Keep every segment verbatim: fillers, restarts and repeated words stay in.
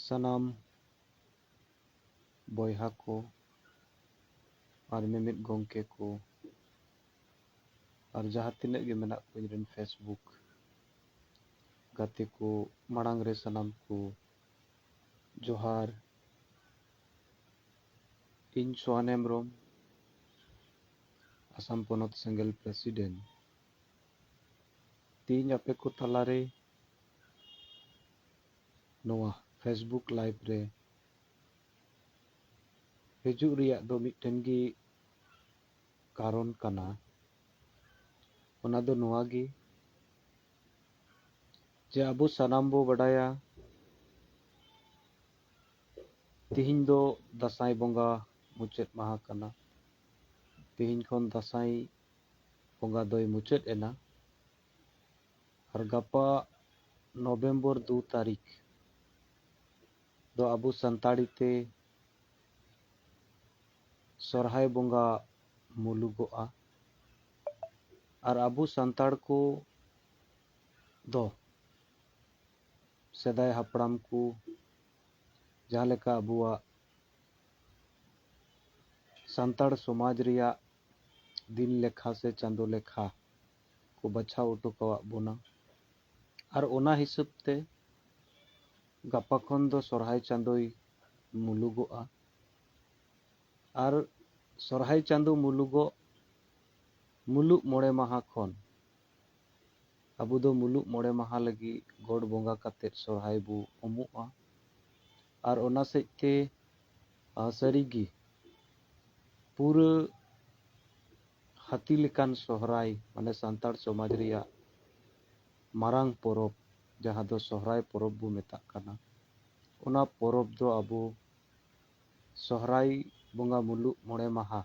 ᱥᱟᱱᱟᱢ ᱵᱚᱭᱦᱟ ᱠᱚ ᱟᱨ ᱢᱤᱢᱤᱫ ᱜᱚᱢᱠᱮ ᱠᱚ ᱟᱨ ᱡᱟᱦᱟᱸ ᱛᱤᱱᱟᱹᱜ ᱜᱮ ᱢᱮᱱᱟᱜ ᱠᱚ ᱤᱧ ᱨᱮᱱ Facebook ᱜᱟᱛᱮ ᱠᱚ, ᱢᱟᱲᱟᱝ ᱨᱮ ᱥᱟᱱᱟᱢ ᱠᱚ ᱡᱚᱦᱟᱨ᱾ ᱤᱧ ᱥᱳᱦᱟᱱ ᱦᱮᱢᱵᱨᱚᱢ, ᱟᱥᱟᱢ ᱯᱚᱱᱚᱛ ᱥᱮᱸᱜᱮᱞ president᱾ ᱛᱮᱦᱮᱧ ᱟᱯᱮ ᱠᱚ ᱛᱟᱞᱟᱨᱮ ᱱᱚᱣᱟ Facebook live ᱨᱮ ᱦᱤᱡᱩᱜ ᱨᱮᱭᱟᱜ ᱫᱚ ᱢᱤᱫᱴᱮᱱ ᱜᱮ ᱠᱟᱨᱚᱱ ᱠᱟᱱᱟ᱾ ᱚᱱᱟ ᱫᱚ ᱱᱚᱣᱟ ᱜᱮ ᱡᱮ ᱟᱵᱚ ᱥᱟᱱᱟᱢ ᱵᱚ ᱵᱟᱰᱟᱭᱟ, ᱛᱤᱦᱤᱧ ᱫᱚ ᱫᱟᱸᱥᱟᱭ ᱵᱚᱸᱜᱟ ᱢᱩᱪᱟᱹᱫ ᱢᱟᱦᱟ ᱠᱟᱱᱟ᱾ ᱛᱤᱦᱤᱧ ᱠᱷᱚᱱ ᱫᱟᱸᱥᱟᱭ ᱵᱚᱸᱜᱟ ᱫᱚᱭ ᱢᱩᱪᱟᱹᱫ ᱮᱱᱟ᱾ ᱟᱨ ᱜᱟᱯᱟ November ᱫᱩ ᱛᱟᱹᱨᱤᱠᱷ ᱫᱚ ᱟᱵᱚ ᱥᱟᱱᱛᱟᱲᱤ ᱛᱮ ᱥᱚᱨᱦᱟᱭ ᱵᱚᱸᱜᱟ ᱢᱩᱞᱩᱜᱚᱜᱼᱟ᱾ ᱟᱨ ᱟᱵᱚ ᱥᱟᱱᱛᱟᱲ ᱠᱚ ᱫᱚ ᱥᱮᱫᱟᱭ ᱦᱟᱯᱲᱟᱢ ᱠᱚ ᱡᱟᱦᱟᱸ ᱞᱮᱠᱟ ᱟᱵᱚᱣᱟᱜ ᱥᱟᱱᱛᱟᱲ ᱥᱚᱢᱟᱡᱽ ᱨᱮᱭᱟᱜ ᱫᱤᱱ ᱞᱮᱠᱷᱟ ᱥᱮ ᱪᱟᱸᱫᱳ ᱞᱮᱠᱷᱟ ᱠᱚ ᱵᱟᱪᱷᱟᱣ ᱦᱚᱴᱚ ᱠᱟᱣᱟᱫ ᱵᱚᱱᱟ᱾ ᱟᱨ ᱚᱱᱟ ᱦᱤᱥᱟᱹᱵ ᱛᱮ ᱜᱟᱯᱟ ᱠᱷᱚᱱ ᱫᱚ ᱥᱚᱨᱦᱟᱭ ᱪᱟᱸᱫᱳᱭ ᱢᱩᱞᱩᱜᱚᱜᱼᱟ᱾ ᱟᱨ ᱥᱚᱨᱦᱟᱭ ᱪᱟᱸᱫᱳ ᱢᱩᱞᱩᱜᱚᱜ ᱢᱩᱞᱩᱜ ᱢᱚᱬᱮ ᱢᱟᱦᱟ ᱠᱷᱚᱱ ᱟᱵᱚ ᱫᱚ ᱢᱩᱞᱩᱜ ᱢᱚᱬᱮ ᱢᱟᱦᱟ ᱞᱟᱹᱜᱤᱫ ᱜᱚᱰ ᱵᱚᱸᱜᱟ ᱠᱟᱛᱮᱫ ᱥᱚᱨᱦᱟᱭ ᱵᱚ ᱩᱢᱩᱜᱼᱟ᱾ ᱟᱨ ᱚᱱᱟ ᱥᱮᱫ ᱛᱮ, ᱟ, ᱥᱟᱹᱨᱤᱜᱮ ᱯᱩᱨᱟᱹ ᱦᱟᱹᱛᱤ ᱞᱮᱠᱟᱱ ᱥᱚᱦᱨᱟᱭ, ᱢᱟᱱᱮ ᱥᱟᱱᱛᱟᱲ ᱥᱚᱢᱟᱡᱽ ᱨᱮᱭᱟᱜ ᱢᱟᱨᱟᱝ ᱯᱚᱨᱚᱵᱽ, ᱡᱟᱦᱟᱸ ᱫᱚ ᱥᱚᱦᱨᱟᱭ ᱯᱚᱨᱚᱵᱽ ᱵᱚ ᱢᱮᱛᱟᱜ ᱠᱟᱱᱟ, ᱚᱱᱟ ᱯᱚᱨᱚᱵᱽ ᱫᱚ ᱟᱵᱚ ᱥᱚᱦᱨᱟᱭ ᱵᱚᱸᱜᱟ ᱢᱩᱞᱩᱜ ᱢᱚᱬᱮ ᱢᱟᱦᱟ,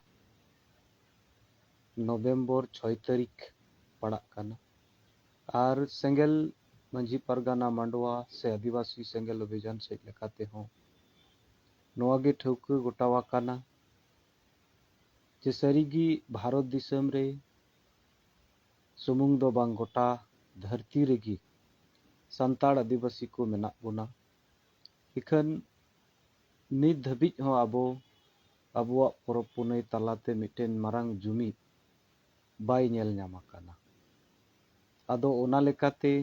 November ᱪᱷᱚᱭ ᱛᱟᱹᱨᱤᱠᱷ ᱯᱟᱲᱟᱜ ᱠᱟᱱᱟ᱾ ᱟᱨ ᱥᱮᱸᱜᱮᱞ ᱢᱟᱹᱡᱷᱤ ᱯᱟᱨᱜᱟᱱᱟ ᱢᱟᱰᱣᱟ ᱥᱮ ᱟᱹᱫᱤᱵᱟᱹᱥᱤ ᱥᱮᱸᱜᱮᱞ ᱚᱵᱷᱤᱡᱟᱱ ᱥᱮᱫ ᱞᱮᱠᱟ ᱛᱮᱦᱚᱸ ᱱᱚᱣᱟ ᱜᱮ ᱴᱷᱟᱹᱣᱠᱟᱹ ᱜᱚᱴᱟᱣ ᱟᱠᱟᱱᱟ ᱡᱮ ᱥᱟᱹᱨᱤᱜᱮ ᱵᱷᱟᱨᱚᱛ ᱫᱤᱥᱚᱢ ᱨᱮ ᱥᱩᱢᱩᱝ ᱫᱚ ᱵᱟᱝ, ᱜᱚᱴᱟ ᱫᱷᱟᱹᱨᱛᱤ ᱨᱮᱜᱮ ᱥᱟᱱᱛᱟᱲ ᱟᱹᱫᱤᱵᱟᱹᱥᱤ ᱠᱚ ᱢᱮᱱᱟᱜ ᱵᱚᱱᱟ᱾ ᱤᱠᱷᱟᱹᱱ ᱱᱤᱛ ᱫᱷᱟᱹᱵᱤᱡ ᱦᱚᱸ ᱟᱵᱚ ᱟᱵᱚᱣᱟᱜ ᱯᱚᱨᱚᱵᱽ ᱯᱩᱱᱟᱹᱭ ᱛᱟᱞᱟᱛᱮ ᱢᱤᱫᱴᱮᱱ ᱢᱟᱨᱟᱝ ᱡᱩᱢᱤᱫ ᱵᱟᱭ ᱧᱮᱞ ᱧᱟᱢ ᱟᱠᱟᱱᱟ᱾ ᱟᱫᱚ ᱚᱱᱟ ᱞᱮᱠᱟᱛᱮ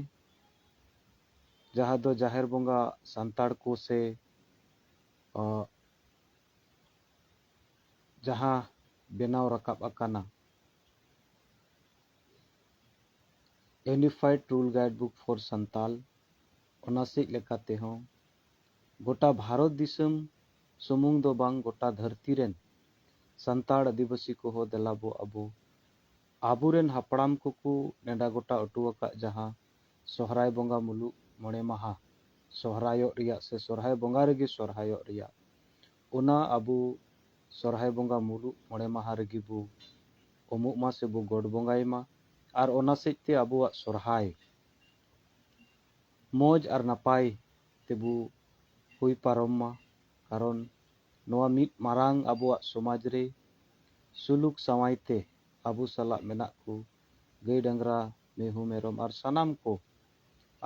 ᱡᱟᱦᱟᱸ ᱫᱚ ᱡᱟᱦᱮᱨ ᱵᱚᱸᱜᱟ ᱥᱟᱱᱛᱟᱲ ᱠᱚ ᱥᱮ, ᱟᱸ, ᱡᱟᱦᱟᱸ ᱵᱮᱱᱟᱣ ᱨᱟᱠᱟᱵ ᱟᱠᱟᱱᱟ Unified Tour Guide Book for Santal, ᱚᱱᱟ ᱥᱮᱫ ᱞᱮᱠᱟ ᱛᱮᱦᱚᱸ ᱜᱚᱴᱟ ᱵᱷᱟᱨᱚᱛ ᱫᱤᱥᱚᱢ ᱥᱩᱢᱩᱝ ᱫᱚ ᱵᱟᱝ, ᱜᱚᱴᱟ ᱫᱷᱟᱹᱨᱛᱤ ᱨᱮᱱ ᱥᱟᱱᱛᱟᱲ ᱟᱹᱫᱤᱵᱟᱹᱥᱤ ᱠᱚᱦᱚᱸ ᱫᱮᱞᱟ ᱵᱚ ᱟᱵᱚ ᱟᱵᱚᱨᱮᱱ ᱦᱟᱯᱲᱟᱢ ᱠᱚᱠᱚ ᱱᱮᱰᱟ ᱜᱚᱴᱟ ᱦᱚᱴᱚ ᱟᱠᱟᱫ ᱡᱟᱦᱟᱸ ᱥᱚᱦᱨᱟᱭ ᱵᱚᱸᱜᱟ ᱢᱩᱞᱩᱜ ᱢᱚᱬᱮ ᱢᱟᱦᱟ ᱥᱚᱦᱨᱟᱭᱚᱜ ᱨᱮᱭᱟᱜ ᱥᱮ ᱥᱚᱦᱨᱟᱭ ᱵᱚᱸᱜᱟ ᱨᱮᱜᱮ ᱥᱚᱦᱨᱟᱭᱚᱜ ᱨᱮᱭᱟᱜ, ᱚᱱᱟ ᱟᱵᱚ ᱥᱚᱦᱨᱟᱭ ᱵᱚᱸᱜᱟ ᱢᱩᱞᱩᱜ ᱢᱚᱬᱮ ᱢᱟᱦᱟ ᱨᱮᱜᱮ ᱵᱚ ᱩᱢᱩᱜ ᱢᱟ ᱥᱮ ᱵᱚ ᱜᱚᱰ ᱵᱚᱸᱜᱟᱭ ᱢᱟ᱾ ᱟᱨ ᱚᱱᱟ ᱥᱮᱫ ᱛᱮ ᱟᱵᱚᱣᱟᱜ ᱥᱚᱦᱨᱟᱭ ᱢᱚᱡᱽ ᱟᱨ ᱱᱟᱯᱟᱭ ᱛᱮᱵᱚ ᱦᱩᱭ ᱯᱟᱨᱚᱢ ᱢᱟ᱾ ᱠᱟᱨᱚᱱ ᱱᱚᱣᱟ ᱢᱤᱫ ᱢᱟᱨᱟᱝ ᱟᱵᱚᱣᱟᱜ ᱥᱚᱢᱟᱡᱽ ᱨᱮ ᱥᱩᱞᱩᱠ ᱥᱟᱶᱟᱭ ᱛᱮ ᱟᱵᱚ ᱥᱟᱞᱟᱜ ᱢᱮᱱᱟᱜ ᱠᱚ ᱜᱟᱹᱭ ᱰᱟᱝᱨᱟ, ᱢᱤᱦᱩ ᱢᱮᱨᱚᱢ ᱟᱨ ᱥᱟᱱᱟᱢ ᱠᱚ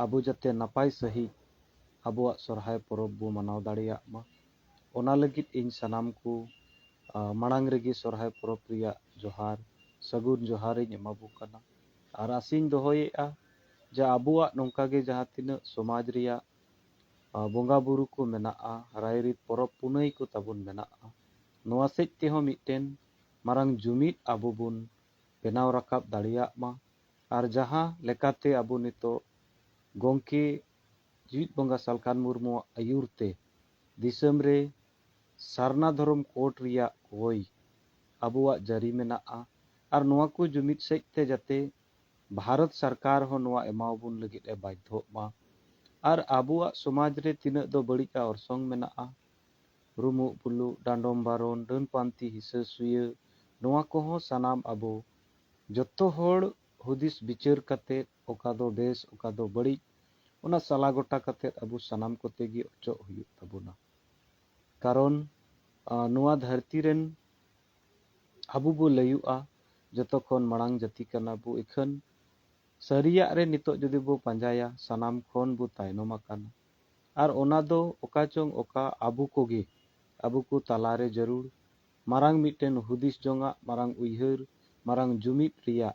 ᱟᱵᱚ ᱡᱟᱛᱮ ᱱᱟᱯᱟᱭ ᱥᱟᱺᱦᱤᱡ ᱟᱵᱚᱣᱟᱜ ᱥᱚᱨᱦᱟᱭ ᱯᱚᱨᱚᱵᱽ ᱵᱚ ᱢᱟᱱᱟᱣ ᱫᱟᱲᱮᱭᱟᱜ ᱢᱟ᱾ ᱚᱱᱟ ᱞᱟᱹᱜᱤᱫ ᱤᱧ ᱥᱟᱱᱟᱢ ᱠᱚ, ᱟ, ᱢᱟᱲᱟᱝ ᱨᱮᱜᱮ ᱥᱚᱨᱦᱟᱭ ᱯᱚᱨᱚᱵᱽ ᱨᱮᱭᱟᱜ ᱡᱚᱦᱟᱨ, ᱥᱟᱹᱜᱩᱱ ᱡᱚᱦᱟᱨᱤᱧ ᱮᱢᱟ ᱵᱚ ᱠᱟᱱᱟ᱾ ᱟᱨ ᱟᱥᱤᱧ ᱫᱚᱦᱚᱭᱮᱫᱼᱟ ᱡᱮ ᱟᱵᱚᱣᱟᱜ ᱱᱚᱝᱠᱟ ᱜᱮ ᱡᱟᱦᱟᱸ ᱛᱤᱱᱟᱹᱜ ᱥᱚᱢᱟᱡᱽ ᱨᱮᱭᱟᱜ, ᱟ, ᱵᱚᱸᱜᱟ ᱵᱩᱨᱩ ᱠᱚ ᱢᱮᱱᱟᱜᱼᱟ, ᱨᱟᱭᱨᱤᱛ ᱯᱚᱨᱚᱵᱽ ᱯᱩᱱᱟᱹᱭ ᱠᱚ ᱛᱟᱵᱚᱱ ᱢᱮᱱᱟᱜᱼᱟ, ᱱᱚᱣᱟ ᱥᱮᱫ ᱛᱮᱦᱚᱸ ᱢᱤᱫᱴᱮᱱ ᱢᱟᱨᱟᱝ ᱡᱩᱢᱤᱫ ᱟᱵᱚ ᱵᱚᱱ ᱵᱮᱱᱟᱣ ᱨᱟᱠᱟᱵ ᱫᱟᱲᱮᱭᱟᱜ ᱢᱟ᱾ ᱟᱨ ᱡᱟᱦᱟᱸ ᱞᱮᱠᱟᱛᱮ ᱟᱵᱚ ᱱᱤᱛᱚᱜ ᱜᱚᱢᱠᱮ ᱡᱤᱣᱤᱫ ᱵᱚᱸᱜᱟ ᱥᱟᱞᱠᱷᱟᱱ ᱢᱩᱨᱢᱩᱣᱟᱜ ᱟᱹᱭᱩᱨ ᱛᱮ ᱫᱤᱥᱚᱢ ᱨᱮ ᱥᱟᱨᱱᱟ ᱫᱷᱚᱨᱚᱢ ᱠᱳᱰ ᱨᱮᱭᱟᱜ ᱠᱚᱭ ᱟᱵᱚᱣᱟᱜ ᱡᱟᱹᱨᱤ ᱢᱮᱱᱟᱜᱼᱟ᱾ ᱟᱨ ᱱᱚᱣᱟ ᱠᱚ ᱡᱩᱢᱤᱫ ᱥᱮᱫ ᱛᱮ ᱡᱟᱛᱮ ᱵᱷᱟᱨᱚᱛ ᱥᱚᱨᱠᱟᱨ ᱦᱚᱸ ᱱᱚᱣᱟ ᱮᱢᱟᱣᱟᱵᱚᱱ ᱞᱟᱹᱜᱤᱫ ᱮ ᱵᱟᱫᱽᱫᱷᱚᱜ ᱢᱟ᱾ ᱟᱨ ᱟᱵᱚᱣᱟᱜ ᱥᱚᱢᱟᱡᱽ ᱨᱮ ᱛᱤᱱᱟᱹᱜ ᱫᱚ ᱵᱟᱹᱲᱤᱡ ᱟᱜ ᱚᱨᱥᱚᱝ ᱢᱮᱱᱟᱜᱼᱟ, ᱨᱩᱢᱩᱜ ᱯᱩᱞᱩᱜ, ᱰᱟᱸᱰᱚᱢ ᱵᱟᱨᱚᱱ, ᱰᱟᱹᱱ ᱯᱟᱱᱛᱤ, ᱦᱤᱥᱟᱹ ᱥᱩᱭᱟᱹ, ᱱᱚᱣᱟ ᱠᱚᱦᱚᱸ ᱥᱟᱱᱟᱢ ᱟᱵᱚ ᱡᱚᱛᱚ ᱦᱚᱲ ᱦᱩᱫᱤᱥ ᱵᱤᱪᱟᱹᱨ ᱠᱟᱛᱮᱫ ᱚᱠᱟ ᱫᱚ ᱵᱮᱥ, ᱚᱠᱟ ᱫᱚ ᱵᱟᱹᱲᱤᱡ, ᱚᱱᱟ ᱥᱟᱞᱟ ᱜᱚᱴᱟ ᱠᱟᱛᱮᱫ ᱟᱵᱚ ᱥᱟᱱᱟᱢ ᱠᱚᱛᱮ ᱜᱮ ᱚᱪᱚᱜ ᱦᱩᱭᱩᱜ ᱛᱟᱵᱚᱱᱟ᱾ ᱠᱟᱨᱚᱱ, ᱟ, ᱱᱚᱣᱟ ᱫᱷᱟᱹᱨᱛᱤ ᱨᱮᱱ ᱟᱵᱚ ᱵᱚ ᱞᱟᱹᱭᱩᱜᱼᱟ, ᱡᱚᱛᱚ ᱠᱷᱚᱱ ᱢᱟᱲᱟᱝ ᱡᱟᱹᱛᱤ ᱠᱟᱱᱟ ᱵᱚ, ᱤᱠᱷᱟᱹᱱ ᱥᱟᱹᱨᱤᱭᱟᱜ ᱨᱮ ᱱᱤᱛᱚᱜ ᱡᱩᱫᱤ ᱵᱚ ᱯᱟᱸᱡᱟᱭᱟ, ᱥᱟᱱᱟᱢ ᱠᱷᱚᱱ ᱵᱚ ᱛᱟᱭᱱᱚᱢ ᱟᱠᱟᱱᱟ᱾ ᱟᱨ ᱚᱱᱟ ᱫᱚ ᱚᱠᱟ ᱪᱚᱝ ᱚᱠᱟ ᱟᱵᱚ ᱠᱚᱜᱮ, ᱟᱵᱚ ᱠᱚ ᱛᱟᱞᱟᱨᱮ ᱡᱟᱹᱨᱩᱲ ᱢᱟᱨᱟᱝ ᱢᱤᱫᱴᱮᱱ ᱦᱩᱫᱤᱥ ᱡᱚᱝᱟᱜ, ᱢᱟᱨᱟᱝ ᱩᱭᱦᱟᱹᱨ, ᱢᱟᱨᱟᱝ ᱡᱩᱢᱤᱫ ᱨᱮᱭᱟᱜ,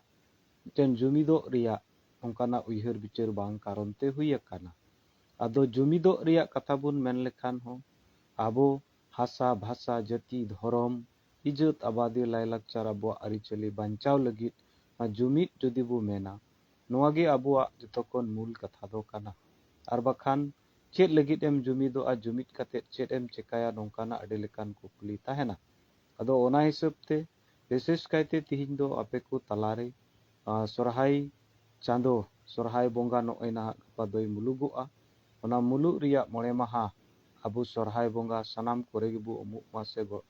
ᱢᱤᱫᱴᱮᱱ ᱡᱩᱢᱤᱫᱚᱜ ᱨᱮᱭᱟᱜ ᱚᱱᱠᱟᱱᱟᱜ ᱩᱭᱦᱟᱹᱨ ᱵᱤᱪᱟᱹᱨ ᱵᱟᱝ ᱠᱟᱨᱚᱱ ᱛᱮ ᱦᱩᱭ ᱟᱠᱟᱱᱟ᱾ ᱟᱫᱚ ᱡᱩᱢᱤᱫᱚᱜ ᱨᱮᱭᱟᱜ ᱠᱟᱛᱷᱟ ᱵᱚᱱ ᱢᱮᱱ ᱞᱮᱠᱷᱟᱱ ᱦᱚᱸ, ᱟᱵᱚ ᱦᱟᱥᱟ, ᱵᱷᱟᱥᱟ, ᱡᱟᱹᱛᱤ, ᱫᱷᱚᱨᱚᱢ, ᱤᱡᱽᱡᱚᱛ, ᱟᱵᱟᱫᱤ, ᱞᱟᱭᱞᱟᱠᱪᱟᱨ, ᱟᱵᱚᱣᱟᱜ ᱟᱹᱨᱤᱪᱟᱹᱞᱤ ᱵᱟᱧᱪᱟᱣ ᱞᱟᱹᱜᱤᱫ ᱱᱚᱣᱟ ᱡᱩᱢᱤᱫ ᱡᱩᱫᱤ ᱵᱚ ᱢᱮᱱᱟ, ᱱᱚᱣᱟ ᱜᱮ ᱟᱵᱚᱣᱟᱜ ᱡᱚᱛᱚ ᱠᱷᱚᱱ ᱢᱩᱞ ᱠᱟᱛᱷᱟ ᱫᱚ ᱠᱟᱱᱟ᱾ ᱟᱨ ᱵᱟᱠᱷᱟᱱ ᱪᱮᱫ ᱞᱟᱹᱜᱤᱫ ᱮᱢ ᱡᱩᱢᱤᱫᱚᱜᱼᱟ, ᱡᱩᱢᱤᱫ ᱠᱟᱛᱮᱫ ᱪᱮᱫ ᱮᱢ ᱪᱮᱠᱟᱭᱟ, ᱱᱚᱝᱠᱟᱱᱟᱜ ᱟᱹᱰᱤ ᱞᱮᱠᱟᱱ ᱠᱩᱠᱞᱤ ᱛᱟᱦᱮᱱᱟ᱾ ᱟᱫᱚ ᱚᱱᱟ ᱦᱤᱥᱟᱹᱵ ᱛᱮ ᱵᱤᱥᱮᱥ ᱠᱟᱭᱛᱮ ᱛᱤᱦᱤᱧ ᱫᱚ ᱟᱯᱮ ᱠᱚ ᱛᱟᱞᱟᱨᱮ, ᱟᱸ, ᱥᱚᱨᱦᱟᱭ ᱪᱟᱸᱫᱚ, ᱥᱚᱨᱦᱟᱭ ᱵᱚᱸᱜᱟ ᱱᱚᱜᱼᱚᱭ ᱱᱟᱦᱟᱜ ᱜᱟᱯᱟ ᱫᱚᱭ ᱢᱩᱞᱩᱜᱚᱜᱼᱟ᱾ ᱚᱱᱟ ᱢᱩᱞᱩᱜ ᱨᱮᱭᱟᱜ ᱢᱚᱬᱮ ᱢᱟᱦᱟ ᱟᱵᱚ ᱥᱚᱨᱦᱟᱭ ᱵᱚᱸᱜᱟ ᱥᱟᱱᱟᱢ ᱠᱚᱨᱮ ᱜᱮᱵᱚ ᱩᱢᱩᱜ ᱢᱟ ᱥᱮ ᱜᱚ-,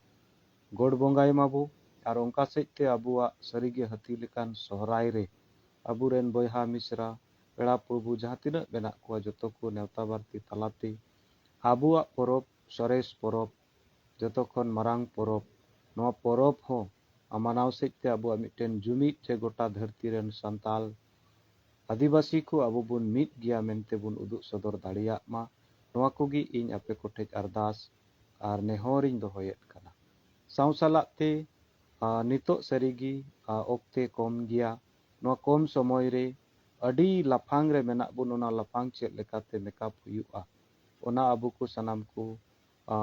ᱜᱚᱰ ᱵᱚᱸᱜᱟᱭ ᱢᱟᱵᱚ᱾ ᱟᱨ ᱚᱱᱠᱟ ᱥᱮᱫ ᱛᱮ ᱟᱵᱚᱣᱟᱜ ᱥᱟᱹᱨᱤᱜᱮ ᱦᱟᱹᱛᱤ ᱞᱮᱠᱟᱱ ᱥᱚᱦᱨᱟᱭ ᱨᱮ ᱟᱵᱚᱨᱮᱱ ᱵᱚᱭᱦᱟ ᱢᱤᱥᱨᱟ, ᱯᱮᱲᱟ ᱯᱨᱚᱵᱷᱩ ᱡᱟᱦᱟᱸ ᱛᱤᱱᱟᱹᱜ ᱢᱮᱱᱟᱜ ᱠᱚᱣᱟ, ᱡᱚᱛᱚ ᱠᱚ ᱱᱮᱣᱛᱟ ᱵᱟᱨᱛᱤ ᱛᱟᱞᱟᱛᱮ ᱟᱵᱚᱣᱟᱜ ᱯᱚᱨᱚᱵᱽ, ᱥᱚᱨᱮᱥ ᱯᱚᱨᱚᱵᱽ, ᱡᱚᱛᱚ ᱠᱷᱚᱱ ᱢᱟᱨᱟᱝ ᱯᱚᱨᱚᱵᱽ, ᱱᱚᱣᱟ ᱯᱚᱨᱚᱵᱽ ᱦᱚᱸ ᱢᱟᱱᱟᱣ ᱥᱮᱫ ᱛᱮ ᱟᱵᱚᱣᱟᱜ ᱢᱤᱫᱴᱮᱱ ᱡᱩᱢᱤᱫ ᱡᱮ ᱜᱚᱴᱟ ᱫᱷᱟᱹᱨᱛᱤ ᱨᱮᱱ ᱥᱟᱱᱛᱟᱞ ᱟᱹᱫᱤᱵᱟᱹᱥᱤ ᱠᱚ ᱟᱵᱚ ᱵᱚᱱ ᱢᱤᱫ ᱜᱮᱭᱟ ᱢᱮᱱᱛᱮ ᱵᱚᱱ ᱩᱫᱩᱜ ᱥᱚᱫᱚᱨ ᱫᱟᱲᱮᱭᱟᱜ ᱢᱟ, ᱱᱚᱣᱟ ᱠᱚᱜᱮ ᱤᱧ ᱟᱯᱮ ᱠᱚᱴᱷᱮᱡ ᱟᱨᱫᱟᱥ ᱟᱨ ᱱᱮᱦᱚᱨᱤᱧ ᱫᱚᱦᱚᱭᱮᱫ ᱠᱟᱱᱟ᱾ ᱥᱟᱶ ᱥᱟᱞᱟᱜ ᱛᱮ, ᱟ, ᱱᱤᱛᱚᱜ ᱥᱟᱹᱨᱤᱜᱮ, ᱟ, ᱚᱠᱛᱮ ᱠᱚᱢ ᱜᱮᱭᱟ᱾ ᱱᱚᱣᱟ ᱠᱚᱢ ᱥᱚᱢᱚᱭ ᱨᱮ ᱟᱹᱰᱤ ᱞᱟᱯᱷᱟᱝ ᱨᱮ ᱢᱮᱱᱟᱜ ᱵᱚᱱ, ᱚᱱᱟ ᱞᱟᱯᱷᱟᱝ ᱪᱮᱫ ᱞᱮᱠᱟᱛᱮ ᱢᱮᱠᱟᱯ ᱦᱩᱭᱩᱜᱼᱟ, ᱚᱱᱟ ᱟᱵᱚ ᱠᱚ ᱥᱟᱱᱟᱢ ᱠᱚ, ᱟ,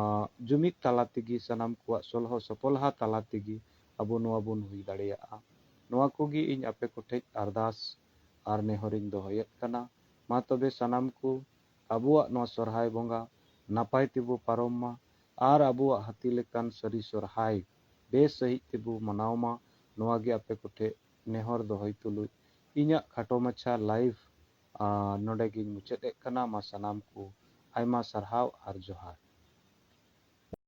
ᱡᱩᱢᱤᱫ ᱛᱟᱞᱟ ᱛᱮᱜᱮ, ᱥᱟᱱᱟᱢ ᱠᱚᱣᱟᱜ ᱥᱚᱞᱦᱚ ᱥᱚᱯᱚᱞᱦᱟ ᱛᱟᱞᱟ ᱛᱮᱜᱮ ᱟᱵᱚ ᱱᱚᱣᱟ ᱵᱚᱱ ᱦᱩᱭ ᱫᱟᱲᱮᱭᱟᱜᱼᱟ᱾ ᱱᱚᱣᱟ ᱠᱚᱜᱮ ᱤᱧ ᱟᱯᱮ ᱠᱚᱴᱷᱮᱡ ᱟᱨᱫᱟᱥ ᱟᱨ ᱱᱮᱦᱚᱨᱤᱧ ᱫᱚᱦᱚᱭᱮᱫ ᱠᱟᱱᱟ᱾ ᱢᱟ ᱛᱚᱵᱮ ᱥᱟᱱᱟᱢ ᱠᱚ ᱟᱵᱚᱣᱟᱜ ᱱᱚᱣᱟ ᱥᱚᱨᱦᱟᱭ ᱵᱚᱸᱜᱟ ᱱᱟᱯᱟᱭ ᱛᱮᱵᱚ ᱯᱟᱨᱚᱢ ᱢᱟ ᱟᱨ ᱟᱵᱚᱣᱟᱜ ᱦᱟᱹᱛᱤ ᱞᱮᱠᱟᱱ ᱥᱟᱹᱨᱤ ᱥᱚᱨᱦᱟᱭ ᱵᱮᱥ ᱥᱟᱺᱦᱤᱡ ᱛᱮᱵᱚ ᱢᱟᱱᱟᱣ ᱢᱟ᱾ ᱱᱚᱣᱟ ᱜᱮ ᱟᱯᱮ ᱠᱚᱴᱷᱮᱡ ᱱᱮᱦᱚᱨ ᱫᱚᱦᱚᱭ ᱛᱩᱞᱩᱡ ᱤᱧᱟᱹᱜ ᱠᱷᱟᱴᱚ ᱢᱟᱪᱷᱟ live, ᱟ, ᱱᱚᱰᱮ ᱜᱤᱧ ᱢᱩᱪᱟᱹᱫ ᱮᱫ ᱠᱟᱱᱟ᱾ ᱢᱟ ᱥᱟᱱᱟᱢ ᱠᱚ ᱟᱭᱢᱟ ᱥᱟᱨᱦᱟᱣ ᱟᱨ ᱡᱚᱦᱟᱨ᱾